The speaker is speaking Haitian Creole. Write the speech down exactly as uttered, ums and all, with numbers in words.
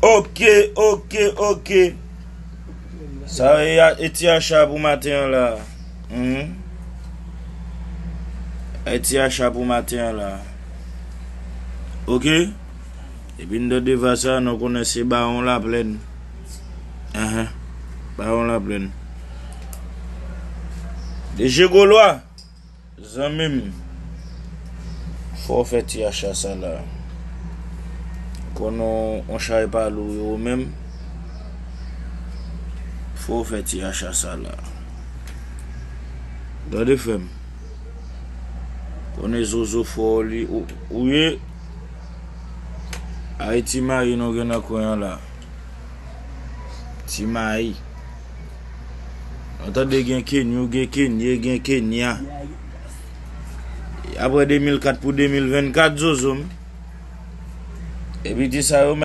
Ok, ok, ok. Sa e, a- e ti acha pou maten an la. Mhm. E ti acha pou maten an la. Ok? Epi n tande va sa, nou konnen se Bawon Laplèn. Ahan. Bawon Laplèn. De je Golwa. Zanmi m, fò w fè ti acha sa la. Konn on, on chay pa lou yo menm. Fò w fè ti acha sa la. Tande frè m. Konnen zozo fò li ou, ou ye. Ayiti mayi nou gen nan kwen an la. Ti mayi. Ou tande gen Kenyo, gen Kenye, gen Kenya. Apre de mil kat pou de mil vennkat, zozo m. Epi ti sa yo